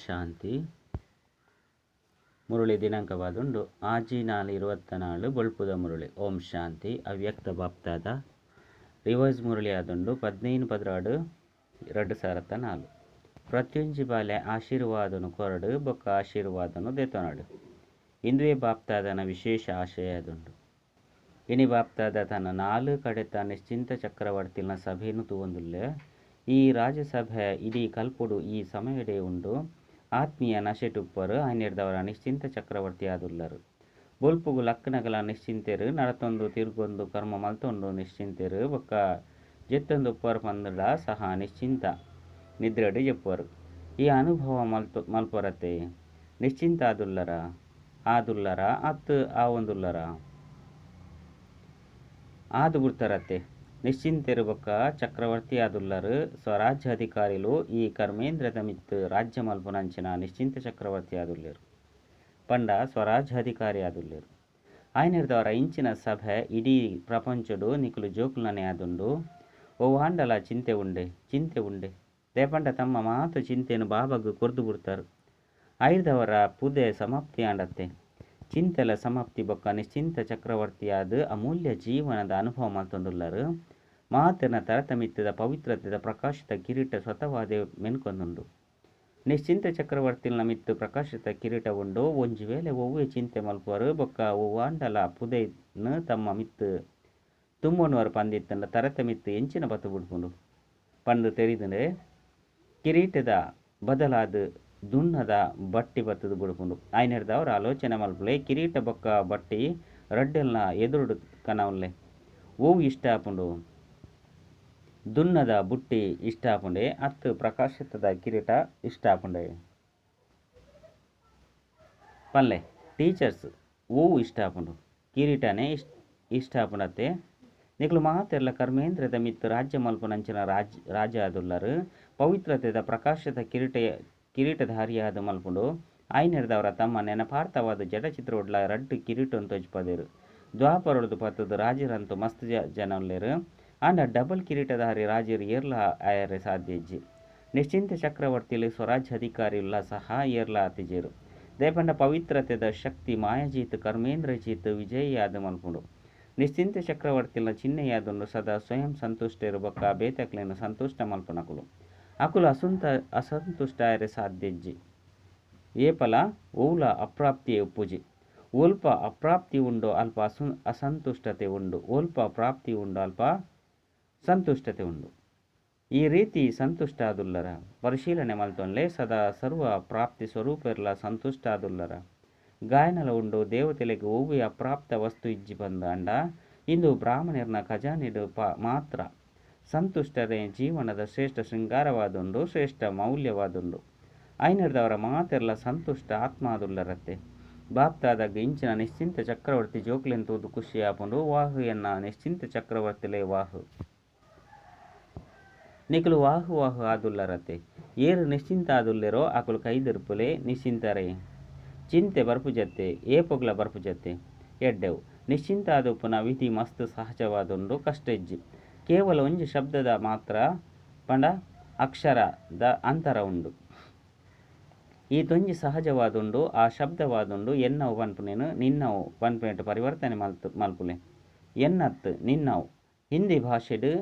ಶಾಂತಿ. ಮುರುಳಿ ದಿನಾಂಕವಾದುಂಡು 6/4/24 ಬೊಳ್ಪುದ ಮುರುಳಿ. ಓಂ ಶಾಂತಿ. ಅವ್ಯಕ್ತ ಬಾಪ್ತಾದ ರಿವೈಸ್ ಮುರುಳಿ ಆದುಂಡು 15/12/2004. ಪ್ರತ್ಯೊಂಜಿ ಬಾಲೆ ಆಶೀರ್ವಾದನು ಕೊರಡು ಬೊಕ್ಕ ಆಶೀರ್ವಾದನು ದೇತನಾಡು. ಇಂದುವೆ ಬಾಪ್ತಾದನ ವಿಶೇಷ ಆಶಯ ಆದುಂಡು. ಇನಿ ಬಾಪ್ತಾದ ತನ್ನ 4 ಕಡೆತ ನಿಶ್ಚಿಂತ ಚಕ್ರವರ್ತಿನ ಸಭೆಯನ್ನು ತೂವೊಂದುಲ್ಲೆ. ಈ ರಾಜ್ಯಸಭೆ ಇಡೀ ಕಲ್ಪುಡು ಈ ಸಮಯಡೇ ಉಂಡು. ಆತ್ಮೀಯ ನಶೆಟುಪ್ಪರು ಆಯ್ನಿರ್ದವರ ನಿಶ್ಚಿಂತ ಚಕ್ರವರ್ತಿ ಆದುಲ್ಲರು. ಬೊಲ್ಪುಗು ಲಕ್ಕನಗಲ ನಿಶ್ಚಿಂತೆರು, ನಡತೊಂದು ತಿರ್ಗೊಂದು ಕರ್ಮ ಮಲ್ತೊಂಡು ನಿಶ್ಚಿಂತೆರು, ಬೊಕ್ಕ ಜೆತ್ತೊಂದು ಉಪ್ಪರು ಪಂದುಡ ಸಹ ನಿಶ್ಚಿಂತ ನಿದ್ರೆಡು ಜೆಪ್ಪುವರು. ಈ ಅನುಭವ ಮಲ್ಪೊರತೆ ನಿಶ್ಚಿಂತ ಆದುಲ್ಲರ ಆದುಲ್ಲರ ಅತ್ತು ಆವೊಂದುಲ್ಲರ ಆದು ಬುಡ್ತರತೆ. ನಿಶ್ಚಿಂತೆರು ಬೊಕ್ಕ ಚಕ್ರವರ್ತಿ ಆದುಲ್ಲರು. ಸ್ವರಾಜ್ಯಾಧಿಕಾರಿಲು ಈ ಕರ್ಮೇಂದ್ರದ ಮಿತ್ತು ರಾಜ್ಯ ಮಲ್ಪುನಂಚಿನ ನಿಶ್ಚಿಂತ ಚಕ್ರವರ್ತಿ ಆದುಲ್ಲೆರು ಪಂಡ ಸ್ವರಾಜ್ಯಾಧಿಕಾರಿ ಆದುಲ್ಲೆರು. ಆಯ್ನಿರ್ದವರ ಇಂಚಿನ ಸಭೆ ಇಡೀ ಪ್ರಪಂಚಡು ನಿಕುಲು ಜೋಕುಲನೆ ಆದುಂಡು. ಓವಾಂಡಲ ಚಿಂತೆ ಉಂಡೆ ಚಿಂತೆ ಉಂಡೆ ದೇಪಂಡ ತಮ್ಮ ಮಾತು ಚಿಂತೆಯನ್ನು ಬಾಬಾಗು ಕೊರ್ದು ಬಿಡ್ತಾರೆ. ಆಯ್ದವರ ಪುದೆ ಸಮಾಪ್ತಿ ಆಂಡತ್ತೆ. ಚಿಂತೆಲ ಸಮಾಪ್ತಿ ಬೊಕ್ಕ ನಿಶ್ಚಿಂತ ಚಕ್ರವರ್ತಿಯಾದ ಅಮೂಲ್ಯ ಜೀವನದ ಅನುಭವ ಮಲ್ತೊಂದುಲ್ಲರು. ಮಾತನ ತರತಮಿತ್ತದ ಪವಿತ್ರತೆದ ಪ್ರಕಾಶಿತ ಕಿರೀಟ ಸ್ವತವಾದೆ ಮೆನ್ಕೊಂದುಂಡು. ನಿಶ್ಚಿಂತ ಚಕ್ರವರ್ತಿನ ಮಿತ್ತು ಪ್ರಕಾಶಿತ ಕಿರೀಟ ಉಂಡು. ಒಂಜಿ ವೇಳೆ ಒವ್ವೆ ಚಿಂತೆ ಮಲ್ಪುವರು ಬೊಕ್ಕ ಒವ್ವಾಂಡಲ ಪುದೆನ್ ತಮ್ಮ ಮಿತ್ತು ತುಂಬೊನುವರು ಪಂದಿತ್ತಂಡ ತರತಮಿತ್ತು ಎಂಚಿನ ಬತ್ತು ಬಿಡ್ಪುಂಡು ಪಂದು ತೆರಿದಂಡೆ ಕಿರೀಟದ ಬದಲಾದ ದುಣ್ಣದ ಬಟ್ಟಿ ಬತ್ತದ ಬುಡುಪುಂಡು. ಆಯ್ನಿರ್ದವರ ಆಲೋಚನೆ ಮಲ್ಪುಲೆ. ಕಿರೀಟ ಬೊಕ್ಕ ಬಟ್ಟಿ ರಡ್ಡೆಲ್ನ ಎದುರುಡು ಕನವುಲ್ಲೆ. ಓವು ಇಷ್ಟ ಆಪುಂಡು? ದುನ್ನದ ಬುಟ್ಟಿ ಇಷ್ಟ ಆಪುಂಡೆ ಅತ್ತು ಪ್ರಕಾಶಿತದ ಕಿರೀಟ ಇಷ್ಟ ಆಪುಂಡೆ? ಪಲ್ಲೆ ಟೀಚರ್ಸ್ ಓವು ಇಷ್ಟ ಆಪುಂಡು? ಕಿರೀಟನೇ ಇಷ್ಟ ಆಪುಂಡತ್ತೆ. ನಿಕುಲು ಮಾತೆರ್ಲ ಕರ್ಮೇಂದ್ರದ ಮಿತ್ತು ರಾಜ್ಯ ಮಲ್ಪುನಂಚಿನ ರಾಜ ಆದುಲ್ಲರು. ಪವಿತ್ರತೆದ ಪ್ರಕಾಶದ ಕಿರೀಟಧಾರಿಯಾದ ಮಲ್ಪುಂಡು. ಆಯ್ನಿರ್ದವರ ತಮ್ಮ ನೆನಪಾರ್ಥವಾದ ಜಡಚಿತ್ರ ಉಡ್ಲ ರಡ್ಡು ಕಿರೀಟನ್ನು ತೋಜಿಪದೇರು. ದ್ವಾಪರೊಡ್ದು ಪತ್ತದು ರಾಜರಂತೂ ಮಸ್ತ್ ಜನ ಉಲ್ಲೆರು. ಆಂಡ ಡಬಲ್ ಕಿರೀಟಧಾರಿ ರಾಜರು ಏರ್ಲ ಆಯರೆ ಸಾಧ್ಯ ಇಜ್ಜಿ. ನಿಶ್ಚಿಂತ ಚಕ್ರವರ್ತಿಲು ಸ್ವರಾಜ್ಯಾಧಿಕಾರಿಯುಲ್ಲ ಸಹ ಏರ್ಲ ಆತಿಜೇರು. ದೇಪಂಡ ಪವಿತ್ರತೆದ ಶಕ್ತಿ ಮಾಯಾಜೀತ್ ಕರ್ಮೇಂದ್ರಜೀತ್ ವಿಜಯಿಯಾದ ಮಲ್ಪುಂಡು. ನಿಶ್ಚಿಂತ ಚಕ್ರವರ್ತಿಲ ಚಿಹ್ನೆಯಾದುಂಡು. ಸದಾ ಸ್ವಯಂ ಸಂತುಷ್ಟರು ಬೊಕ್ಕ ಬೇತಕ್ಲೇನು ಸಂತುಷ್ಟ ಮಲ್ಪುನಕುಲು. ಅಕುಲು ಅಸಂತುಷ್ಟ ಆಯರೆ ಸಾಧ್ಯ ಇಜ್ಜಿ. ಏಪಲ ಓಲ ಅಪ್ರಾಪ್ತಿಯೇ ಉಪ್ಪುಜಿ. ಒಲ್ಪ ಅಪ್ರಾಪ್ತಿ ಉಂಡು ಅಲ್ಪ ಅಸಂತುಷ್ಟತೆ ಉಂಡು. ಒಲ್ಪ ಪ್ರಾಪ್ತಿ ಉಂಡು ಅಲ್ಪ ಸಂತುಷ್ಟತೆ ಉಂಡು. ಈ ರೀತಿ ಸಂತುಷ್ಟ ಆದುಲ್ಲರ ಪರಿಶೀಲನೆ ಮಲ್ತೊನ್ಲೆ. ಸದಾ ಸರ್ವ ಪ್ರಾಪ್ತಿ ಸ್ವರೂಪೆರ್ಲ ಸಂತುಷ್ಟ ಆದುಲ್ಲರ. ಗಾಯನಲ ಉಂಡು. ದೇವತೆಲೆಗ್ ಒವ್ವೆ ಅಪ್ರಾಪ್ತ ವಸ್ತು ಇಜ್ಜಿ ಬಂದ ಅಂಡ ಇಂದು ಬ್ರಾಹ್ಮಣರ್ನ ಖಜಾನೆಡು ಮಾತ್ರ. ಸಂತುಷ್ಟರೇ ಜೀವನದ ಶ್ರೇಷ್ಠ ಶೃಂಗಾರವಾದುಂಡು, ಶ್ರೇಷ್ಠ ಮೌಲ್ಯವಾದುಂಡು. ಆಯ್ನಿರ್ದವರ ಮಾತೆರ್ಲ ಸಂತುಷ್ಟ ಆತ್ಮಾದುಲ್ಲರತ್ತೆ. ಬಾಪ್ತಾದಾಗ ಇಂಚಿನ ನಿಶ್ಚಿಂತ ಚಕ್ರವರ್ತಿ ಜೋಕ್ಲೆನ್ ತೂದು ಖುಷಿ ಆಪುಂಡು. ವಾಹು ಎನ್ನ ನಿಶ್ಚಿಂತ ಚಕ್ರವರ್ತಿಲೇ ವಾಹು. ನಿಕುಲು ವಾಹು ವಾಹು ಆದುಲ್ಲರತ್ತೆ. ಏರು ನಿಶ್ಚಿಂತ ಆದುಲ್ಲೆರೋ ಅಕುಲು ಕೈದಿರ್ಪುಲೆ ನಿಶ್ಚಿಂತರೇ. ಚಿಂತೆ ಬರ್ಪುಜತ್ತೆ, ಏಪೊಗ್ಲ ಬರ್ಪುಜತ್ತೆ. ಎಡ್ಡೆವು ನಿಶ್ಚಿಂತ ಆದುಪ್ಪುನ ವಿಧಿ ಮಸ್ತ್ ಸಹಜವಾದುಂಡು, ಕಷ್ಟ ಇಜ್ಜಿ. ಕೇವಲ ಒಂಜಿ ಶಬ್ದದ ಮಾತ್ರ ಪಂಡ ಅಕ್ಷರದ ಅಂತರ ಉಂಡು. ಈ ತೊಂಜಿ ಸಹಜವಾದುಂಡು, ಆ ಶಬ್ದವಾದುಂಡು. ಎನ್ನವು ಪನ್ಪುನೇನು ನಿನ್ನವು ಪನ್ಪುನೆಟ್ ಪರಿವರ್ತನೆ ಮಲ್ಪುಲೆ. ಎನ್ನತ್ತು ನಿನ್ನವು. ಹಿಂದಿ ಭಾಷೆಡು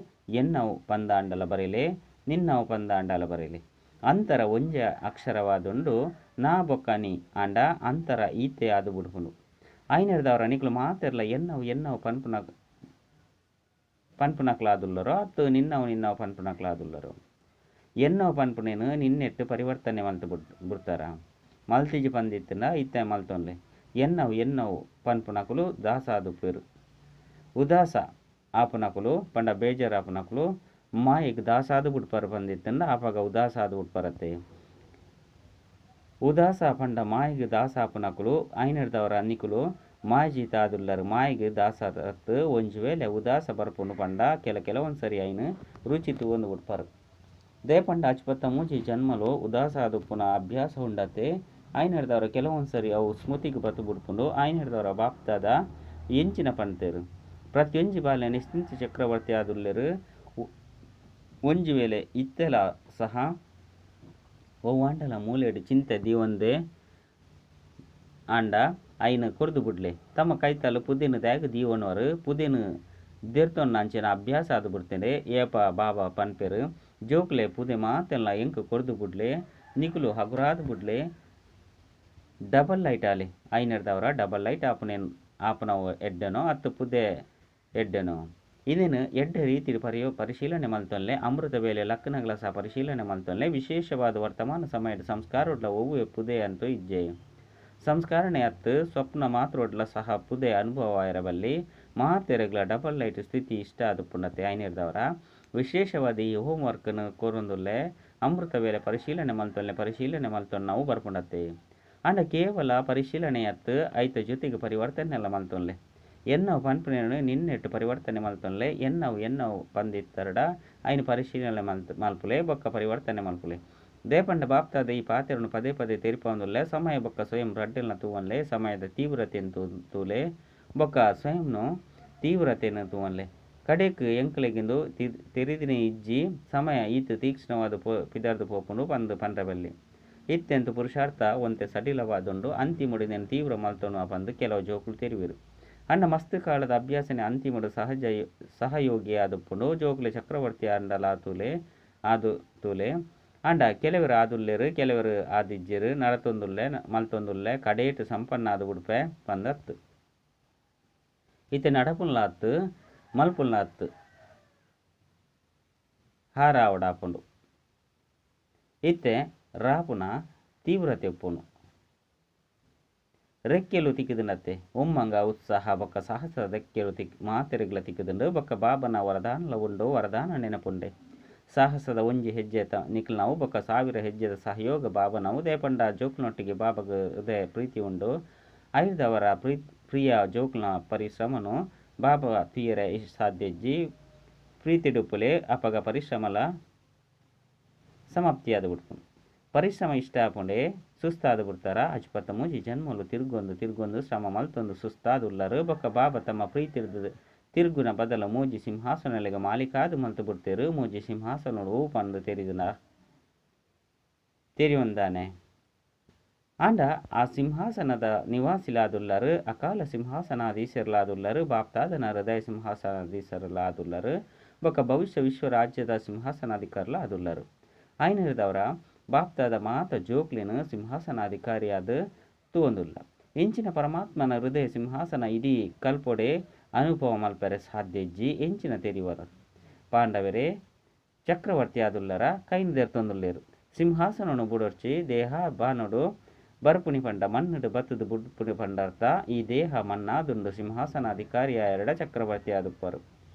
ಎನ್ನವು ಪಂದಾಂಡಲ ಬರೆಲೆ, ನಿನ್ನವು ಪಂದಾಂಡಲ ಬರೆಲೆ. ಅಂತರ ಒಂಜೆ ಅಕ್ಷರವಾದುಂಡು. ನಾ ಬೊಕ್ಕ ನೀ ಆಂಡ ಅಂತರ ಈತೆ ಆದು ಬುಡ್ಪುಂಡು. ಆಯ್ನಿರ್ದವರ ನಿಕುಲು ಮಾತೆರ್ಲ ಎನ್ನವು ಎನ್ನವು ಪನ್ಪುನಕ್ಲಾದುಲ್ಲರೋ ಅತ್ತು ನಿನ್ನವು ನಿನ್ನವು ಪನ್ಪುನಕ್ಲಾದುಲ್ಲರೋ? ಎನ್ನವು ಪನ್ಪುನೇನು ನಿನ್ನೆಟ್ಟು ಪರಿವರ್ತನೆ ಮಲ್ತು ಬಿಡ್ತಾರ. ಮಲ್ತಿಜಿ ಪಂದಿತ್ತಂಡ ಇತ್ತೆ ಮಲ್ತೊನ್ಲೆ. ಎನ್ನವು ಎನ್ನವು ಪನ್ಪುನಕುಲು ದಾಸಾದುಪ್ಪೇರು. ಉದಾಸ ಆಪುನಕುಲು ಪಂಡ ಬೇಜಾರು ಆಪುನಕುಲು ಮಾಯೆಗ್ ದಾಸಾದು ಬುಡ್ಪಾರು ಪಂದಿತ್ತಂಡ ಆಪಗ ಉದಾಸಾದು ಬುಡ್ಪಾರತ್ತೆ. ಉದಾಸ ಪಂಡ ಮಾಯೆಗ್ ದಾಸ ಆಪುನಕುಲು ಆಯ್ನಿರ್ದವರ ನಿಕುಲು ಮಾಯಜೀತ ಆದುಲ್ಲರು. ಮಾಯೆಗ್ ದಾಸರತ್ತು ಒಂಜಿ ವೇಳೆ ಉದಾಸ ಬರ್ಪುಂಡು ಪಂಡ ಕೆಲವೊಂದು ಸರಿ ಐನ್ ರುಚಿ ತೂವೊಂದು ಬುಡ್ಪಾರು. ದೇಪಂಡ ಅಚ್ಪತ್ತ ಮೂಜಿ ಜನ್ಮಲು ಉದಾಸ ಆದುಪ್ಪುನ ಅಭ್ಯಾಸ ಉಂಡತೆ. ಆಯ್ನಿರ್ದವರ ಕೆಲವೊಂದು ಸರಿ ಅವು ಸ್ಮೃತಿಗೆ ಬತ್ತು ಬುಡ್ಪುಂಡು. ಆಯ್ನಿರ್ದವರ ಬಾಪ್ತಾದ ಎಂಚಿನ ಪಂತೇರು. ಪ್ರತಿಯೊಂಜಿ ಬಾಲೆ ನಿಶ್ಚಿಂತ ಚಕ್ರವರ್ತಿ ಆದುಲ್ಲೆರು. ಒಂಜಿ ವೇಳೆ ಇತ್ತೆಲ ಸಹ ಒವ್ವಾಂಡಲ ಮೂಲೆಡ್ ಚಿಂತೆ ದೀವಂದೆ ಆಂಡ ಐನ್ ಕೊರ್ದು ಬುಡ್ಲೆ. ತಮ್ಮ ಕೈತಲ್ ಪುದೆನ್ ದಾಯೆಗ್ ದೀವೊನುವರ್? ಪುದೆನ್ ದೆರ್ತೊನ್ನಂಚಿನ ಅಭ್ಯಾಸ ಆದ್ ಬುಡ್ತುಂಡೆ. ಏಪ ಬಾಬಾ ಪನ್ಪೆರ್, ಜೋಕುಲೆ ಪುದೆ ಮಾತೆನ್ಲ ಎಂಕ್ ಕೊರ್ದು ಬುಡ್ಲೆ, ನಿಕುಲು ಹಗುರಾದ್ ಬುಡ್ಲೆ, ಡಬಲ್ ಲೈಟ್ ಆಲೆ. ಐನೆರ್ದಾವರ ಡಬಲ್ ಲೈಟ್ ಆಪುನೇನ್ ಆಪುನವು ಎಡ್ಡೆನೋ ಅತ್ತ್ ಪುದೆ ಎಡ್ಡೆನೋ? ಇಂದೆನ್ ಎಡ್ಡೆ ರೀತಿಡ್ ಪರಿಶೀಲನೆ ಮಲ್ತೊನ್ಲೆ. ಅಮೃತ ವೇಳೆ ಲಕ್ಕನಗಲ ಸಹ ಪರಿಶೀಲನೆ ಮಲ್ತೊನ್ಲೆ. ವಿಶೇಷವಾದ ವರ್ತಮಾನ ಸಮಯದ ಸಂಸ್ಕಾರೊಡ್ಲ ಒವ್ವೆ ಪುದೆ ಅಂತೂ ಇಜ್ಜೆ. ಸಂಸ್ಕಾರನೆ ಅತ್ತ್ ಸ್ವಪ್ನ ಮಾತ್ರೊಡ್ಲ ಸಹ ಪುದೆ ಅನುಭವ ಆಯೆರ ಬಲ್ಲಿ. ಮಾತೆರೆಗ್ಲ ಡಬಲ್ ಲೈಟ್ ಸ್ಥಿತಿ ಇಷ್ಟ ಆದುಪ್ಪುಂಡತೆ. ಐನೆರ್ದಾವರ ವಿಶೇಷವಾದ ಈ ಹೋಮ್ ವರ್ಕ್ನ್ ಕೊರೊಂದುಲ್ಲೆ. ಅಮೃತ ವೇಳೆ ಪರಿಶೀಲನೆ ಮಲ್ತೊನ್ಲೆ. ಪರಿಶೀಲನೆ ಮಲ್ತೊನ್ನವು ಬರ್ಪುಂಡತೆ. ಆಂಡ ಕೇವಲ ಪರಿಶೀಲನೆಯತ್ತು ಐತ ಜೊತೆಗೆ ಪರಿವರ್ತನೆಲ್ಲ ಮಲ್ತೊನ್ಲೆ. ಎನ್ನವು ಪನ್ಪುನೇನು ನಿನ್ನೆಟ್ಟು ಪರಿವರ್ತನೆ ಮಲ್ತೊನ್ಲೆ. ಎನ್ನವು ಎನ್ನವು ಪಂದಿತ್ತರಡ ಐನ್ ಪರಿಶೀಲನೆ ಮಲ್ಪುಲೆ ಬೊಕ್ಕ ಪರಿವರ್ತನೆ ಮಲ್ಪುಲೆ. ದೇಪಂಡ ಬಾಪ್ತಾದ ಈ ಪಾತೆರನು ಪದೇ ಪದೇ ತೆರಿಪಾವೊಂದುಲ್ಲೆ. ಸಮಯ ಬೊಕ್ಕ ಸ್ವಯಂ ರಡ್ಡೆಲ್ನ ತೂವನ್ಲೆ. ಸಮಯದ ತೀವ್ರತೆನ್ ತೂಲೆ ಬೊಕ್ಕ ಸ್ವಯಂನು ತೀವ್ರತೆನ್ ತೂವನ್ಲೆ. ಕಡೆಕ್ ಎಂಕ್ಲೆಗಿಂದು ತೆರಿದಿನ ಇಜ್ಜಿ ಸಮಯ ಈತ್ ತೀಕ್ಷ್ಣವಾದ ಪಿದರ್ದು ಪೋಪುಂಡು ಪಂದ್ ಪನ್ರೆ ಬಲ್ಲಿ. ಇತ್ತೆಂತ ಪುರುಷಾರ್ಥ ಒಂತೆ ಸಡಿಲವಾದುಂಡು. ಅಂತಿಮೊಡು ತೀವ್ರ ಮಲ್ತೊನುವ ಪಂದ್ ಕೆಲವು ಜೋಕುಲು ತೆರಿವೆರು. ಅಂಡ ಮಸ್ತ್ ಕಾಲದ ಅಭ್ಯಾಸನೆ ಅಂತಿಮೊಡು ಸಹಜ ಸಹಯೋಗಿ ಆದುಪ್ಪುಂಡು. ಜೋಕುಲೆ ಚಕ್ರವರ್ತಿ ಆಂಡಲಾ ತೂಲೆ ಆದು ತೂಲೆ. ಆಂಡ ಕೆಲವರು ಆದುಲ್ಲೆರ್, ಕೆಲವರು ಆದಿಜ್ಜೆರ್. ನಡತೊಂದುಲ್ಲೆ ಮಲ್ತೊಂದುಲ್ಲೆ ಕಡೇಟ್ ಸಂಪನ್ನ ಆದ್ ಬುಡ್ಪೆ ಪಂದತ್ತು. ಇತ್ತೆ ನಡಪುನ್ಲಾತ್ ಮಲ್ಪುನ್ಲಾತ್ ಹಾರಾವಡಾಪುಂಡು. ಇತ್ತೆ ರಾಪುನ ತೀವ್ರತೆ ಉಪ್ಪುನು. ರೆಕ್ಕೆಲು ತಿಕ್ಕಿದಂಡತ್ತೆ. ಉಮ್ಮಂಗ ಉತ್ಸಾಹ ಬೊಕ್ಕ ಸಾಹಸ ರೆಕ್ಕೆಲು ಮಾತೆರೆಗ್ಲ ತಿಕ್ಕಿದಂಡು. ಬೊಕ್ಕ ಬಾಬನ ವರದಾನಲ ಉಂಡು. ವರದಾನ ನೆನಪುಂಡೆ. ಸಾಹಸದ ಒಂಜಿ ಹೆಜ್ಜೆ ನಿಕ್ಲ್ನವು ಬೊಕ್ಕ 1000 ಹೆಜ್ಜೆದ ಸಹಯೋಗ ಬಾಬನವು. ದೇಪಂಡ ಜೋಕ್ಲನೊಟ್ಟಿಗೆ ಬಾಬಗ್ ಹೃದಯ ಪ್ರೀತಿ ಉಂಡು. ಐರ್ದವರ ಪ್ರಿಯ ಜೋಕ್ಲನ ಪರಿಶ್ರಮನು ಬಾಬಾ ತುಯರೆ ಸಾಧ್ಯ ಇಜ್ಜಿ. ಪ್ರೀತಿಡುಪ್ಪುಲೆ ಅಪಗ ಪರಿಶ್ರಮಲ ಸಮಾಪ್ತಿಯಾದ ಬಿಡ್ಪುಂಡು. ಪರಿಶ್ರಮ ಇಷ್ಟ ಆಪುಂಡೆ ಸುಸ್ತಾದ ಬಿಡ್ತಾರ. ಅಜ್ಪತ್ತ ಮೂಜಿ ಜನ್ಮಲು ತಿರ್ಗೊಂದು ತಿರ್ಗೊಂದು ಶ್ರಮ ಮಲ್ತೊಂದು ಸುಸ್ತಾದುಲ್ಲರು. ಬೊಕ್ಕ ಬಾಬಾ ತಮ್ಮ ಪ್ರೀತಿರ್ದು ತಿರ್ಗುನ ಬದಲ ಮೂಜಿ ಸಿಂಹಾಸನಲೆಗ ಮಾಲೀಕಾದ್ ಮಲ್ತು ಬಿಡ್ತೇರು. ಮೂಜಿ ಸಿಂಹಾಸನಗಳು ಓವು ಪಂದು ತೆರಿದುನ ತೆರಿಯೊಂದಾನೆ. ಆಂಡ ಆ ಸಿಂಹಾಸನದ ನಿವಾಸಿಲಾದುಲ್ಲರು, ಅಕಾಲ ಸಿಂಹಾಸನಾಧೀಶರ್ಲಾದುಲ್ಲರು, ಬಾಪ್ತಾದನ ಹೃದಯ ಸಿಂಹಾಸನಾಧೀಶರ್ಲಾದುಲ್ಲರು, ಬೊಕ್ಕ ಭವಿಷ್ಯ ವಿಶ್ವರಾಜ್ಯದ ಸಿಂಹಾಸನಾಧಿಕಾರಲಾದುಲ್ಲರು. ಐನರದವರ ಬಾಪ್ತಾದ ಮಾತ ಜೋಕ್ಲಿನ ಸಿಂಹಾಸನಾಧಿಕಾರಿಯಾದ ತೂವೊಂದುಲ್ಲ. ಎಂಚಿನ ಪರಮಾತ್ಮನ ಹೃದಯ ಸಿಂಹಾಸನ ಇಡೀ ಕಲ್ಪೊಡೆ ಅನುಭವ ಮಲ್ಪೆರೆ ಸಾಧ್ಯ ಇಜ್ಜಿ ಎಂಚಿನ ತೆರಿವರ. ಪಾಂಡವರೇ ಚಕ್ರವರ್ತಿ ಆದುಲ್ಲರ ಕೈನ್ ದೆರ್ತೊಂದುಲ್ಲೇರು. ಸಿಂಹಾಸನನು ಬುಡೊರ್ಚಿ ದೇಹ ಬಾನೊಡು ಬರ್ಪುಣಿ ಪಂಡ ಮಣ್ಣುಡು ಬತ್ತದು ಬುಡ್ಪುಣಿ ಪಂಡರ್ಥ ಈ ದೇಹ ಮಣ್ಣಾದುಂಡು. ಸಿಂಹಾಸನಾಧಿಕಾರಿಯ ಎರಡ ಚಕ್ರವರ್ತಿ ಆದುಪ್ಪರು.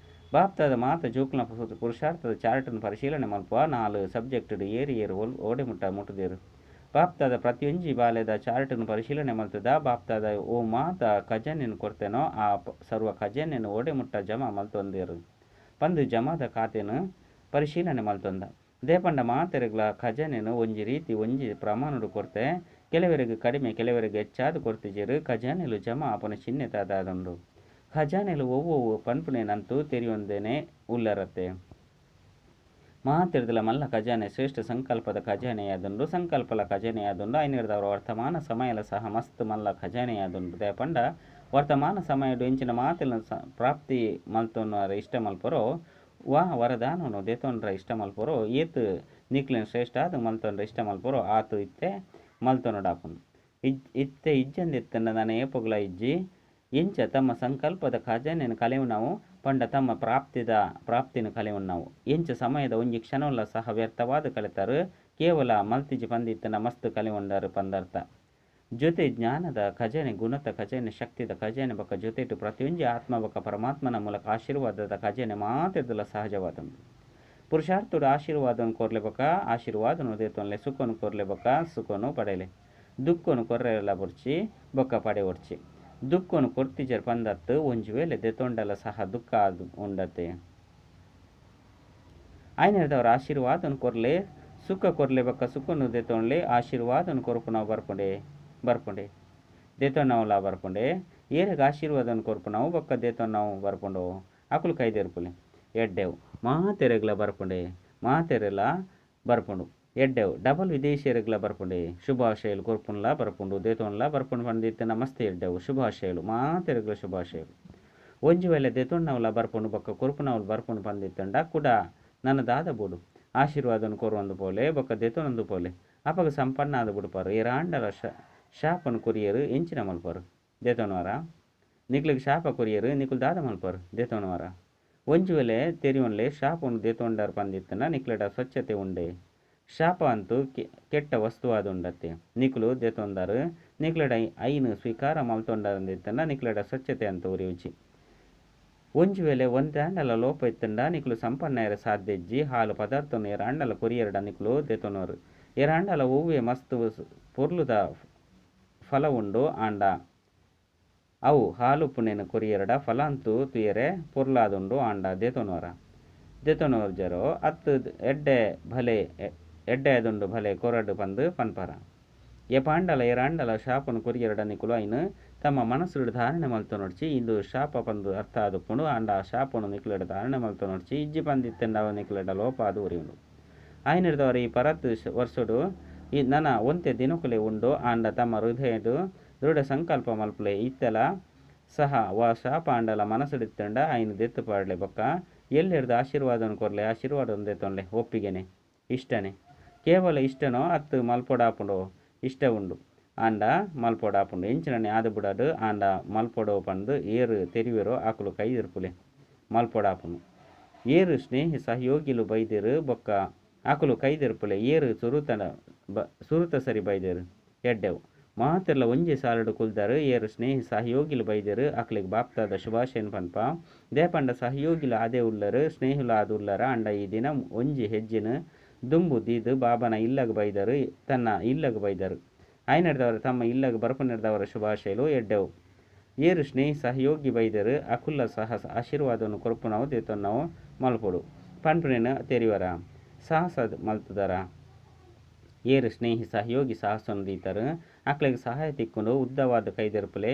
ಬಾಪ್ತಾದ ಮಾತ ಜೋಕ್ಲನ ಪುರುಷಾರ್ಥದ ಚಾರ್ಟನ್ನು ಪರಿಶೀಲನೆ ಮಲ್ಪುವ 4 ಸಬ್ಜೆಕ್ಟ್ ಏರಿ ಏರು ಓಡೆ ಮುಟ್ಟ ಮುಟ್ಟುದೇರು. ಬಾಪ್ತಾದ ಪ್ರತಿಯೊಂಜಿ ಬಾಲೆದ ಚಾರ್ಟನ್ನು ಪರಿಶೀಲನೆ ಮಲ್ತದ. ಬಾಪ್ತಾದ ಓ ಮಾತ ಖಜಾನೆಯನ್ನು ಕೊರ್ತೇನೋ ಆ ಸರ್ವ ಖಜಾನೆಯನ್ನು ಓಡೆ ಮುಟ್ಟ ಜಮಾ ಮಲ್ತೊಂದೇರು ಪಂದು ಜಮಾದ ಖಾತೆನು ಪರಿಶೀಲನೆ ಮಲ್ತೊಂದ. ದೇಪಂಡ ಮಾತೆರೆಗ್ಲ ಖಜಾನೆನು ಒಂಜಿ ರೀತಿ ಒಂಜಿ ಪ್ರಮಾಣಡು ಕೊರ್ತೆ. ಕೆಲವರಿಗೆ ಕಡಿಮೆ ಕೆಲವರಿಗೆ ಹೆಚ್ಚಾದ ಕೊರ್ತಿಜೇರು. ಖಜಾನೆಲು ಜಮಾ ಆಪನ ಚಿಹ್ನೆ ತಾದಾದುಂಡು. ಖಜಾನೆಲು ಒವ್ವೊವು ಪನ್ಪುನೇನಂತೂ ತೆರಿಯೊಂದೇನೆ ಉಲ್ಲರತ್ತೆ. ಮಾತೆರ್ದಲ ಮಲ್ಲ ಖಜಾನೆ ಶ್ರೇಷ್ಠ ಸಂಕಲ್ಪದ ಖಜಾನೆಯಾದುಂಡು. ಸಂಕಲ್ಪಲ ಖಜಾನೆಯಾದುಂಡು. ಐನಿರ್ದವರ ವರ್ತಮಾನ ಸಮಯಲ ಸಹ ಮಸ್ತ್ ಮಲ್ಲ ಖಜಾನೆಯಾದುಂಡು. ದೇಪಂಡ ವರ್ತಮಾನ ಸಮಯಡು ಎಂಚಿನ ಮಾತೆಲ್ಲ ಪ್ರಾಪ್ತಿ ಮಲ್ತೊನ್ನರ ಇಷ್ಟ ಮಲ್ಪರೋ ವಾ ವರದಾನನು ದೇತೊಂಡ್ರ ಇಷ್ಟ ಮಲ್ಪರೋ ಏತ್ ನಿಕ್ಲೆನ್ ಶ್ರೇಷ್ಠ ಆದ್ ಮಲ್ತೊಂಡ್ರ ಇಷ್ಟ ಮಲ್ಪರೋ ಆತು ಇತ್ತೆ ಮಲ್ತೊನಡಾಪುನು. ಇತ್ತೆ ಇಜ್ಜಂದಿತ್ತಂಡ ನಾನು ಏಪೊಗ್ಲ ಇಜ್ಜಿ. ಎಂಚ ತಮ್ಮ ಸಂಕಲ್ಪದ ಖಜಾನೆಯನ್ನು ಕಲೆವು ಪಂಡ ತಮ್ಮ ಪ್ರಾಪ್ತಿನ ಕಲೆವು ನಾವು. ಎಂಚ ಸಮಯದ ಒಂಜಿ ಕ್ಷಣವಲ್ಲ ಸಹ ವ್ಯರ್ಥವಾದ ಕಲೆತಾರು. ಕೇವಲ ಮಲ್ತಿಜಿ ಪಂದಿತ್ತನ ಮಸ್ತ್ ಕಲೆವುಂಡರು ಪಂದರ್ಥ. ಜೊತೆ ಜ್ಞಾನದ ಖಜಾನೆ, ಗುಣದ ಖಜಾನೆ, ಶಕ್ತಿದ ಖಜಾನೆ ಬೊಕ್ಕ ಜೊತೆಟು ಪ್ರತಿಯೊಂಜಿ ಆತ್ಮ ಬೊಕ್ಕ ಪರಮಾತ್ಮನ ಮೂಲಕ ಆಶೀರ್ವಾದದ ಖಜಾನೆ ಮಾತೆರ್ದಲ ಸಹಜವಾದುಂಡು. ಪುರುಷಾರ್ಥುಡು ಆಶೀರ್ವಾದನು ಕೋರ್ಲೆ ಬೊಕ್ಕ ಆಶೀರ್ವಾದನು ದೇತೊನ್ಲೆ. ಸುಖನು ಕೋರ್ಲೆ ಬೊಕ್ಕ ಸುಖನು ಪಡೆಯಲೆ. ದುಃಖನು ಕೊರ್ರೆಲ ಬೊರ್ಚಿ ಬೊಕ್ಕ ಪಡೆ ಒರ್ಚಿ. ದುಃಖನು ಕೊರ್ತಿಜರ್ ಪಂದತ್ತು ಒಂಜಿ ವೇಳೆ ದೆತೊಂಡಲ ಸಹ ದುಃಖ ಅದು ಉಂಡತೆ. ಆಯ್ನದವರ ಆಶೀರ್ವಾದನು ಕೊರ್ಲೆ, ಸುಖ ಕೊರ್ಲೆ ಬೊಕ್ಕ ಸುಖನು ದೆತೊಂಡ್ಲೆ. ಆಶೀರ್ವಾದನು ಕೊರ್ಪುನವು ಬರ್ಪುಂಡೆ ಬರ್ಪುಂಡೆ ದೇತೊನ್ನವುಲ ಬರ್ಪುಂಡೆ. ಏರೆಗ್ ಆಶೀರ್ವಾದನು ಕೊರ್ಪುನವು ಬೊಕ್ಕ ದೇತೊನ್ನವು ಬರ್ಪುಂಡು ಅಕುಲು ಕೈದೇರ್ಪುಲೆ ಎಡ್ಡೆವು ಮಾತೆರೆಗ್ಲ ಬರ್ಪುಂಡೆ ಮಾತೆರೆಲ ಬರ್ಪುಂಡು. ಎಡ್ಡೆವು ಡಬಲ್ ವಿದೇಶಿಯರಿಗ್ಲ ಬರ್ಪುಂಡೆ ಶುಭಾಶಯಲು ಕೊರ್ಪುನ್ಲ ಬರ್ಪುಂಡು ದೇತೋನ್ಲ ಬರ್ಪುಂಡು ಪಂದಿತ್ತೆ ನಮಸ್ತೆ ಎಡ್ಡೆವು ಶುಭಾಶಯಲು ಮಾತೆರ್ಗ್ಲ ಶುಭಾಶಯಲು. ಒಂಜಿ ವೇಳೆ ದೇತೋನ್ನವಲ ಬರ್ಪುಂಡು ಬೊಕ್ಕ ಕೊರ್ಪುನವಲು ಬರ್ಪುಂಡು ಪಂದಿತ್ತಂಡ ಕೂಡ ನನ್ನ ದಾದ ಬೋಡು ಆಶೀರ್ವಾದನ ಕೊರುವಂದು ಪೋಲೆ ಬೊಕ್ಕ ದೇತೋನೊಂದು ಪೋಲೆ ಅಪಗ ಸಂಪನ್ನ ಆದ ಬಿಡ್ಪಾರು. ಏರಾಂಡಲ ಶಾಪನು ಕೊರಿಯರು ಎಂಚಿನ ಮಲ್ಪಾರು ದೇತೋನವಾರ ನಿಕ್ಲಿಗೆ ಶಾಪ ಕೊರಿಯರು ನಿಕುಲು ದಾದ ಮಲ್ಪಾರು ದೇತೋನವಾರ. ಒಂಜಿ ವೇಳೆ ತೆರಿಯೊನ್ಲೆ ಶಾಪನು ದೇತೋಂಡಾರ್ ಪಂದಿತ್ತಂಡ ನಿಕ್ಲೆಡ ಸ್ವಚ್ಛತೆ ಉಂಡೆ ಶಾಪ ಅಂತೂ ಕೆಟ್ಟ ವಸ್ತುವಾದ ಉಂಡತ್ತೆ ನಿಕುಲು ದೇತೊಂದಾರು ನಿಕ್ಲೆಡ ಐನು ಸ್ವೀಕಾರ ಮಲ್ತೊಂಡಾರಂದಿತ್ತಂಡ ನಿಕ್ಲೆಡ ಸ್ವಚ್ಛತೆ ಅಂತ ಉರಿಯುಚಿ. ಒಂಜಿ ವೇಳೆ ಒಂದಾಂಡಲ ಲೋಪ ಇತ್ತಂಡ ನಿಕುಲು ಸಂಪನ್ನ ಸಾಧ್ಯ ಇಜ್ಜಿ ಹಾಲು ಪದಾರ್ಥನು ಏರಾಂಡಲ ಕೊರಿಯರಡ ನಿಕುಲು ದೇತೊನವರು. ಏರಾಂಡಲ ಒವ್ವೆ ಮಸ್ತ್ ಪೊರ್ಲುದ ಫಲ ಉಂಡು ಆಂಡ ಅವು ಹಾಲು ಪುಣೆನ ಕೊರಿಯರಡ ಫಲ ಅಂತೂ ತುಯರೆ ಪೊರ್ಲಾದುಂಡು ಆಂಡ ದೇತೊನವರ ದೇತೊನವರು ಜರೋ ಅತ್ತು ಎಡ್ಡೆ ಭಲೆ ಎಡ್ಡೆ ಅದುಂಡು ಭಲೆ ಕೊರಡು ಪಂದು ಪನ್ಪರ. ಎಪಾಂಡಲ ಏರಾಂಡಲ ಶಾಪನು ಕೊರಿಯರಡ ನಿಕುಲು ಐನು ತಮ್ಮ ಮನಸ್ಸುಡು ಧಾರಣೆ ಮಲ್ತೊನೊಡ್ಚಿ ಇಂದು ಶಾಪ ಪಂದು ಅರ್ಥ ಆದುಪ್ಪುಂಡು ಆಂಡ ಆ ಶಾಪನು ನಿಕ್ಲೆಡ ಧಾರಣೆ ಮಲ್ತೊನೊಡ್ಚಿ ಇಜ್ಜಿ ಪಂದಿತ್ತೆಂಡ ಅವು ನಿಕ್ಲೆಡ ಲೋಪ ಅದು ಉರಿಯುಂಡು. ಆಯ್ನಿಡ್ದವರು ಈ ಪರತ್ ವರ್ಷಡು ಈ ನನ ಒಂತೆ ದಿನಕುಲೆ ಉಂಡು ಆಂಡ ತಮ್ಮ ಹೃದಯಡು ದೃಢ ಸಂಕಲ್ಪ ಮಲ್ಪುಲೆ ಇತ್ತೆಲ ಸಹ ವಾ ಶಾಪ ಆಂಡಲ ಮನಸ್ಸುಡಿತ್ತಂಡ ಐನು ದೆತ್ತು ಪಾಡ್ಲೆ ಬೊಕ್ಕ ಎಲ್ಲೆಡ್ದು ಆಶೀರ್ವಾದನ ಕೊರ್ಲೆ ಆಶೀರ್ವಾದ ದೆತ್ತೊನ್ಲೆ ಒಪ್ಪಿಗೆನೆ ಇಷ್ಟನೇ ಕೇವಲ ಇಷ್ಟನೋ ಅತ್ತು ಮಲ್ಪೊಡಾಪುಂಡು ಇಷ್ಟ ಉಂಡು ಆಂಡ ಮಲ್ಪೊಡಾಪುಂಡು ಎಂಚಿನನೆ ಆದ ಬುಡಾಡು ಆಂಡ ಮಲ್ಪೊಡೋ ಪಂದು ಏರು ತೆರಿವೆರೋ ಆಕುಲು ಕೈ ಇರ್ಪುಲೆ ಮಲ್ಪೊಡಾಪುಂಡು. ಏರು ಸ್ನೇಹಿ ಸಹಯೋಗಿಲು ಬೈದೇರು ಬೊಕ್ಕ ಆಕುಲು ಕೈದಿರ್ಪುಲೆ ಏರು ಸುರುತ ಸರಿ ಬೈದೇರು ಎಡ್ಡೆವು ಮಾತೆರ್ಲ ಒಂಜಿ ಸಾಲುಡು ಕುಲ್ದಾರು ಏರು ಸ್ನೇಹಿ ಸಹಯೋಗಿಲು ಬೈದೇರು ಆಕುಲಿಗೆ ಬಾಪ್ತಾದ ಶುಭಾಶಯನ್ ಪನ್ಪ ದೇಪಂಡ ಸಹಯೋಗಿಲು ಆದೇ ಉಲ್ಲರು ಸ್ನೇಹಿಲು ಆದ ಉಲ್ಲರ ಆಂಡ ಈ ದಿನ ಒಂಜಿ ಹೆಜ್ಜಿನ ದುಂಬು ದೀದು ಬಾಬನ ಇಲ್ಲಗ ಬೈದರು ತನ್ನ ಇಲ್ಲಗ ಬೈದರು ಆಯ್ನಡ್ದವರು ತಮ್ಮ ಇಲ್ಲಗ ಬರಪು ಶುಭಾಶಯಲು ಎಡ್ಡೆವು. ಏರು ಸ್ನೇಹಿ ಸಹಯೋಗಿ ಬೈದರು ಅಕುಲ್ಲ ಸಹ ಆಶೀರ್ವಾದವನ್ನು ಕೊರ್ಪುನವು ದೇತೊನ್ನವು ಮಲ್ಪೊಡು ಪನ್ಪುನೇನು ತೆರಿವರ ಸಾಹಸ ಮಲ್ತುದರ. ಏರು ಸ್ನೇಹಿ ಸಹಯೋಗಿ ಸಾಹಸವನ್ನು ದೀತರು ಆಕಳಿಗೆ ಸಹಾಯ ತಿಕ್ಕೊಂಡು ಉದ್ದವಾದ ಕೈದೆರ್ಪುಲೆ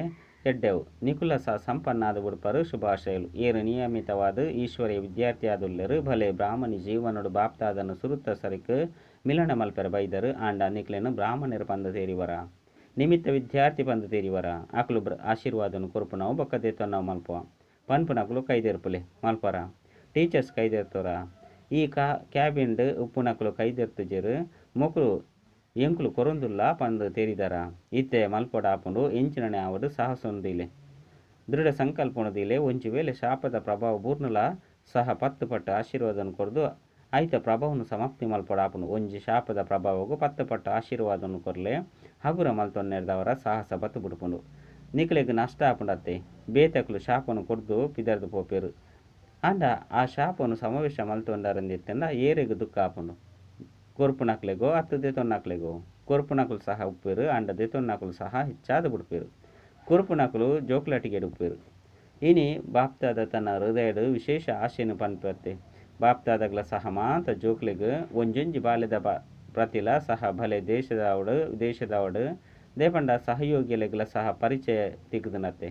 ಎಡ್ಡೆವು ನಿಕುಲ ಸಹ ಸಂಪನ್ನಾದ ಉಡುಪರು ಶುಭಾಶಯಲು. ಏರು ನಿಯಮಿತವಾದ ಈಶ್ವರಿಯ ವಿದ್ಯಾರ್ಥಿಯಾದುಲ್ಲರು ಭಲೆ ಬ್ರಾಹ್ಮಣಿ ಜೀವನೋಡು ಬಾಪ್ತಾದನ್ನು ಸುರುತ್ತ ಸರಿಕ್ ಮಿಲನ ಮಲ್ಪೆರ ಬೈದರು ಆಂಡ ನಿಕ್ಲೆನು ಬ್ರಾಹ್ಮಣರು ಪಂದು ತೇರಿವರ ನಿಮಿತ್ತ ವಿದ್ಯಾರ್ಥಿ ಪಂದು ತೇರಿವರ ಆಕಲು ಆಶೀರ್ವಾದನು ಕೊರ್ಪುನವು ಬೊಕ್ಕ ದೇತೊನ್ನವು ಮಲ್ಪುವ ಪನ್ಪುನಕುಲು ಕೈದೆರ್ಪುಲೆ ಮಲ್ಪರ ಟೀಚರ್ಸ್ ಕೈದೆರ್ತೋರ ಈ ಕ್ಯಾಬಿನ್ಡ್ ಉಪ್ಪುನಕುಲು ಕೈದೆರ್ತುಜೆರು ಮೊಕುಲು ಎಂಕುಲು ಕೊರೊಂದುಲ್ಲ ಪಂದು ತೇರಿದಾರ ಇತ್ತೆ ಮಲ್ಪೊಡಾಪುಂಡು ಎಂಚಿನನೆ ಆವಡು ಸಾಹಸೊಂದಿಲೆ ದೃಢ ಸಂಕಲ್ಪನದಿಲೆ ಒಂಜಿ ವೇಳೆ ಶಾಪದ ಪ್ರಭಾವ ಬೂರ್ನುಲ ಸಹ 10 ಪಟ್ಟು ಆಶೀರ್ವಾದನ ಕೊರ್ದು ಆಯ್ತ ಪ್ರಭಾವನು ಸಮಾಪ್ತಿ ಮಲ್ಪೊಡಾಪುಂಡು. ಒಂಜಿ ಶಾಪದ ಪ್ರಭಾವಗೂ 10 ಪಟ್ಟು ಆಶೀರ್ವಾದನು ಕೊರ್ಲೆ ಹಗುರ ಮಲ್ತೊನ್ನೆರ್ದವರ ಸಾಹಸ ಬತ್ತು ಬಿಡ್ಪುಂಡು. ನಿಕ್ಲೆಗ್ ನಷ್ಟ ಆಪುಂಡತ್ತೆ ಬೇತಕ್ಲು ಶಾಪನು ಕೊರ್ದು ಪಿದರ್ದು ಪೋಪೇರು ಆಂಡ ಆ ಶಾಪನು ಸಮಾವೇಶ ಮಲ್ತೊಂಡರಂದಿತ್ತಂಡ ಏರೆಗ್ ದುಃಖ ಆಪುಂಡು ಕೊರ್ಪುನಕ್ಲೆಗೋ ಅತ್ತು ದೇತೊನ್ನಕ್ಲೆಗೋ. ಕೊರ್ಪುನಕುಲು ಸಹ ಉಪ್ಪೇರು ಆಂಡ ದೇತೊನ್ನಕುಲು ಸಹ ಹೆಚ್ಚಾದ ಬಿಡ್ಪೇರು ಕೊರ್ಪುನಕುಲು ಜೋಕ್ಲಾಟಿಗೆ ಉಪ್ಪೇರು. ಇನಿ ಬಾಪ್ತಾದ ತನ್ನ ಹೃದಯಡು ವಿಶೇಷ ಆಶೆನು ಪನ್ಪತ್ತೆ ಬಾಪ್ತಾದಗ್ಲ ಸಹ ಮಾತ ಜೋಕ್ಲೆಗ್ ಒಂಜೊಂಜಿ ಬಾಲ್ಯದ ಪ್ರತಿಲ ಸಹ ಭಲೆ ದೇಶದವಡು ವಿದೇಶದವಡು ದೇಪಂಡ ಸಹಯೋಗಿಲೆಗ್ಲ ಸಹ ಪರಿಚಯ ತಿಕ್ಕದನತ್ತೆ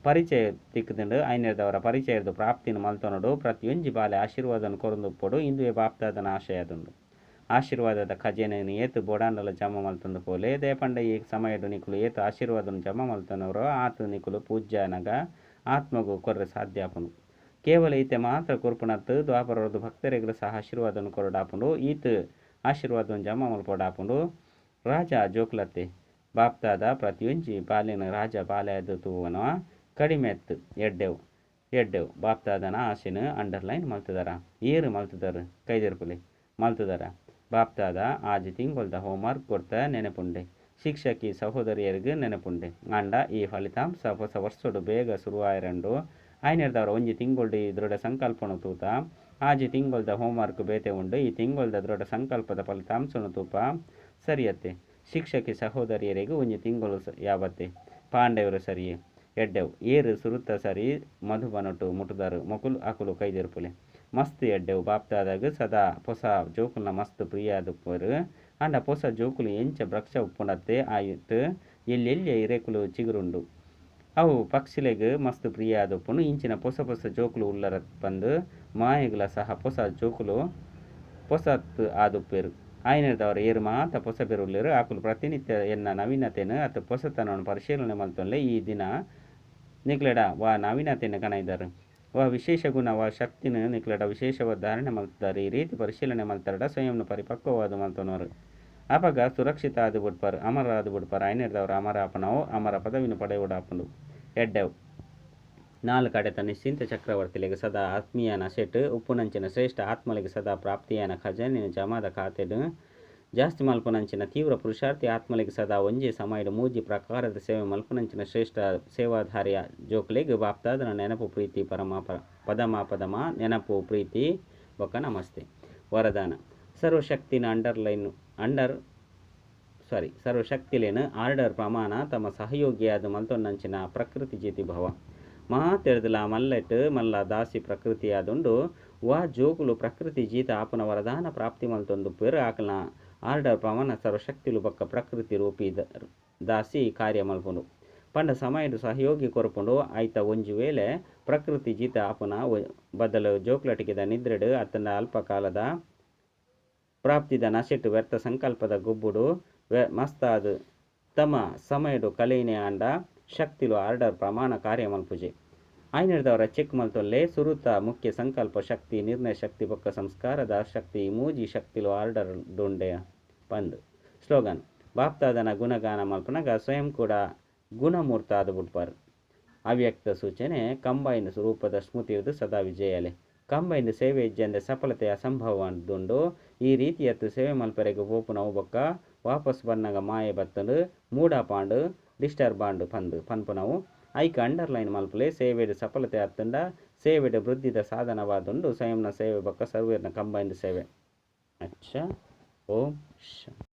ಪರಿಚಯ ತಿಕ್ಕದಂಡು ಐನೇದವರ ಪರಿಚಯದ ಪ್ರಾಪ್ತಿನ ಮಲ್ತೊನಡು ಪ್ರತಿಯೊಂಜಿ ಬಾಲೆ ಆಶೀರ್ವಾದನ ಕೊರಂದುಪ್ಪೊಡು ಇಂದುವೆ ಬಾಪ್ತಾದನ ಆಶಯ ಅದುಂಡು. ಆಶೀರ್ವಾದದ ಖಜಾನೆಯನ್ನು ಏತು ಬೋಡಾಂಡಲ ಜಮ ಮಲ್ತೊಂದು ಪೋಲೆ ದೇಪಂಡ ಈ ಸಮಯಡು ನಿಕುಲು ಏತು ಆಶೀರ್ವಾದನ ಜಮ ಮಲ್ತನವರೋ ಆತು ನಿಕುಲು ಪೂಜ್ಯನಗ ಆತ್ಮಗು ಕೊರ್ರೆ ಸಾಧ್ಯ ಆಪುಂಡು. ಕೇವಲ ಈತೆ ಮಾತ್ರ ಕೊರ್ಪುನತ್ತು ದ್ವಾಪರದು ಭಕ್ತರಿಗಳ ಸಹ ಆಶೀರ್ವಾದನ ಕೊರಡಾಪುಂಡು ಈತ ಆಶೀರ್ವಾದನ ಜಮ ಮಲ್ಪೊಡಾಪುಂಡು. ರಾಜ ಜೋಕ್ಲತ್ತೆ ಬಾಪ್ತಾದ ಪ್ರತಿಯೊಂಜಿ ಬಾಲಿನ ರಾಜ ಬಾಲ್ಯದ ತೂವನ ಕಡಿಮೆ ಎತ್ತು ಎಡ್ಡೆವು ಎಡ್ಡೆವು ಬಾಪ್ತಾದನ ಆಶೆನ ಅಂಡರ್ಲೈನ್ ಮಲ್ತದಾರ ಏರು ಮಲ್ತದಾರ ಕೈದೆರ್ಪುಲೆ ಮಲ್ತದಾರ ಬಾಪ್ತಾದ ಆಜಿ ತಿಂಗೊಲ್ದ ಹೋಮ್ವರ್ಕ್ ಕೊಡ್ತ ನೆನಪುಂಡೆ ಶಿಕ್ಷಕಿ ಸಹೋದರಿಯರಿಗೆ ನೆನಪುಂಡೆ ಆಂಡ ಈ ಫಲಿತಾಂಶ ಹೊಸ ವರ್ಷಡು ಬೇಗ ಶುರುವಾಯರಂಡು ಆಯ್ನೆರ್ದವರ ಒಂಜಿ ತಿಂಗೊಳ್ಡು ಈ ದೃಢ ಸಂಕಲ್ಪನು ತೂತ ಆಜಿ ತಿಂಗೊಲ್ದ ಹೋಮ್ವರ್ಕ್ ಬೇತೆ ಉಂಡು ಈ ತಿಂಗೊಲ್ದ ದೃಢ ಸಂಕಲ್ಪದ ಫಲಿತಾಂಶನು ತೂಪ ಸರಿಯತ್ತೆ ಶಿಕ್ಷಕಿ ಸಹೋದರಿಯರಿಗೂ ಒಂಜಿ ತಿಂಗಳು ಯಾವತ್ತೆ ಪಾಂಡವರು ಸರಿಯೇ ಎಡ್ಡೆವು ಏರು ಸುರುತ್ತ ಸರಿ ಮಧುಬನಟು ಮುಟುದಾರು ಮೊಕುಲು ಅಕುಲು ಕೈದೆರ್ಪುಲೆ ಮಸ್ತ್ ಎಡ್ಡೆವು ಬಾಪ್ತಾದಾಗ ಸದಾ ಪೊಸ ಜೋಕುಲ್ನ ಮಸ್ತ್ ಪ್ರಿಯಾದುಪ್ಪರು ಆಂಡ ಪೊಸ ಜೋಕುಲು ಎಂಚ ವೃಕ್ಷ ಉಪ್ಪುನತ್ತೆ ಆಯಿತು ಎಲ್ಲೆಲ್ಲಿಯ ಇರೆಕುಲು ಚಿಗುರುಂಡು ಅವು ಪಕ್ಷಿಲೆಗ್ ಮಸ್ತ್ ಪ್ರಿಯಾದುಪ್ಪುನು ಇಂಚಿನ ಪೊಸ ಪೊಸ ಜೋಕುಲು ಉಲ್ಲರ ಬಂದು ಮಾಯೆಗ್ಲ ಸಹ ಪೊಸ ಜೋಕುಲು ಪೊಸತ್ ಆದುಪ್ಪೇರು. ಆಯಿನೆಡ್ದಾವರ ಏರ್ ಮಾತ ಪೊಸಬೆರ್ ಉಲ್ಲೆರ್ ಆಕುಲು ಪ್ರತಿನಿತ್ಯ ಎನ್ನ ನವೀನತೆನ್ ಅತ್ ಪೊಸತನೊನು ಪರಿಶೀಲನೆ ಮಲ್ತೊನ್ಲೆ ಈ ದಿನ ನಿಕ್ಲೆಡ ವಾ ನವೀನತೆನ್ ಕನೈದರ್? ವಾ ವಿಶೇಷ ಗುಣ ವಾ ಶಕ್ತಿನ್ ನಿಕ್ಲೆಡ ವಿಶೇಷವಾದ್ ಧಾರಣೆ ಮಲ್ತುದರ್ ಈ ರೀತಿ ಪರಿಶೀಲನೆ ಮಲ್ತರ್ಡ ಸ್ವಯಂನ್ ಪರಿಪಕ್ವವಾದ್ ಮಲ್ತೊನುವರ್. ಅಪಗ ಸುರಕ್ಷಿತ ಆದ್ ಬುಡ್ಪರ್ ಅಮರ ಆದ್ ಬುಡ್ಪರ್ ಆಯಿನೆಡ್ದಾವರ ಅಮರ ಆಪುನವು ಅಮರ ಪದವಿನ್ ಪಡೆಯೊಡಾಪುಂಡು. ಎಡ್ಡೆವು. ನಾಲ್ ಕಡೆತ ನಿಶ್ಚಿಂತ ಚಕ್ರವರ್ತಿಲೆಗ್ ಸದಾ ಆತ್ಮೀಯ ನಶೆಟ್ ಉಪ್ಪುನಂಚಿನ ಶ್ರೇಷ್ಠ ಆತ್ಮಲೆಗ್ ಸದಾ ಪ್ರಾಪ್ತಿಯಾಯಿನ ಖಜಾನೆನ್ ಜಮಾದ ಖಾತೆಡ್ ಜಾಸ್ತಿ ಮಲ್ಪುನಂಚಿನ ತೀವ್ರ ಪುರುಷಾರ್ಥಿ ಆತ್ಮಲೆಗ್ ಸದಾ ಒಂಜೇ ಸಮಯಡ್ ಮೂಜಿ ಪ್ರಕಾರದ ಸೇವೆ ಮಲ್ಪುನಂಚಿನ ಶ್ರೇಷ್ಠ ಸೇವಾಧಾರಿಯ ಜೋಕುಲೆಗ್ ಬಾಪ್ದಾದನ ನೆನಪು ಪ್ರೀತಿ ಪರಮ ಪದಮ ಪದಮ ನೆನಪು ಪ್ರೀತಿ ಬೊಕ್ಕ ನಮಸ್ತೆ. ವರದಾನ: ಸರ್ವಶಕ್ತಿನ ಅಂಡರ್ಲೈನ್ ಅಂಡರ್ ಸಾರಿ ಸರ್ವಶಕ್ತಿಲೆನ್ ಆರ್ಡರ್ ಪ್ರಮಾಣ ತಮ್ಮ ಸಹಯೋಗಿಯಾದ್ ಮಲ್ತೊನ್ನಂಚಿನ ಪ್ರಕೃತಿ ಜಿತಿ ಭವ. ಮಾತೆರ್ದಲ ಮಲ್ಲೆಟ್ ಮಲ್ಲ ದಾಸಿ ಪ್ರಕೃತಿಯಾದುಂಡು. ವಾ ಜೋಕುಲು ಪ್ರಕೃತಿ ಜೀತ ಆಪುನ ವರದಾನ ಪ್ರಾಪ್ತಿ ಮಲ್ತೊಂದುಪ್ಪುವೆರ್ ಆಕಲ್ನ ಆರ್ಡರ್ ಪ್ರಮಾಣ ಸರ್ವಶಕ್ತಿಲು ಬೊಕ್ಕ ಪ್ರಕೃತಿ ರೂಪಿ ದಾಸಿ ಕಾರ್ಯ ಮಲ್ಪುಂಡು. ಪಂಡ ಸಮಯಡ್ ಸಹಯೋಗಿ ಕೊರ್ಪುಂಡು. ಐತ ಒಂಜಿ ವೇಳೆ ಪ್ರಕೃತಿ ಜಿತ ಆಪುನ ಬದಲು ಜೋಕ್ಲಟಿಕೆದ ನಿದ್ರೆಡ್ ಅತ್ತಂಡ ಅಲ್ಪ ಕಾಲದ ಪ್ರಾಪ್ತಿದ ನಶೆಟ್ ವ್ಯರ್ಥ ಸಂಕಲ್ಪದ ಗೊಬ್ಬುಡು ಮಸ್ತಾದ್ ತಮ್ಮ ಸಮಯಡ್ ಕಲೆಯಿನೇ ಆಂಡ ಶಕ್ತಿಲು ಆರ್ಡರ್ ಪ್ರಮಾಣ ಕಾರ್ಯ ಮಲ್ಪುಜಿ. ಆಯಿನೆಡ್ದಾವರ ಚೆಕ್ ಮಲ್ತೊನ್ಲೆ ಸುರುತ ಮುಖ್ಯ ಸಂಕಲ್ಪ ಶಕ್ತಿ, ನಿರ್ಣಯ ಶಕ್ತಿ ಬೊಕ್ಕ ಸಂಸ್ಕಾರದ ಶಕ್ತಿ ಈ ಮೂಜಿ ಶಕ್ತಿಲು ಆರ್ಡರ್ ಡುಂಡೆ ಪಂದ್. ಸ್ಲೋಗನ್: ಬಾಪ್ದಾದನ ಗುಣಗಾನ ಮಲ್ಪುನಗ ಸ್ವಯಂ ಕೂಡ ಗುಣಮೂರ್ತ ಆದ್ ಬುಡ್ಪರ್. ಅವ್ಯಕ್ತ ಸೂಚನೆ: ಕಂಬೈನ್ ರೂಪದ ಸ್ಮೃತಿರ್ದ್ ಸದಾ ವಿಜಯಾಲೆ. ಕಂಬೈನ್ಡ್ ಸೇವೆ ಇಜ್ಜಂದೆ ಸಫಲತೆ ಅಸಂಭವವಾದುಂಡು. ಈ ರೀತಿಯತ್ ಸೇವೆ ಮಲ್ಪೆರೆಗ್ ಪೋಪುನವು ಬೊಕ್ಕ ವಾಪಸ್ ಬನ್ನಗ ಮಾಯೆ ಬತ್ತ್ಂಡ್, ಮೂಡಾಪ್ ಆಂಡ್, ಡಿಸ್ಟರ್ಬ್ ಆಂಡ್ ಪಂದ್ ಪನ್ಪುನವು ಐಕ್ ಅಂಡರ್ಲೈನ್ ಮಲ್ಪುಲೆ. ಸೇವೆಡ್ ಸಫಲತೆ ಅತ್ತ್ಂಡ ಸೇವೆಡ್ ವೃದ್ಧಿದ ಸಾಧನವಾದುಂಡು ಸ್ವಯಂನ ಸೇವೆ ಬೊಕ್ಕ ಸರ್ವೆರ್ನ ಕಂಬೈನ್ಡ್ ಸೇವೆ. ಅಚ್ಚ. ಓಂ ಶಾಂತಿ.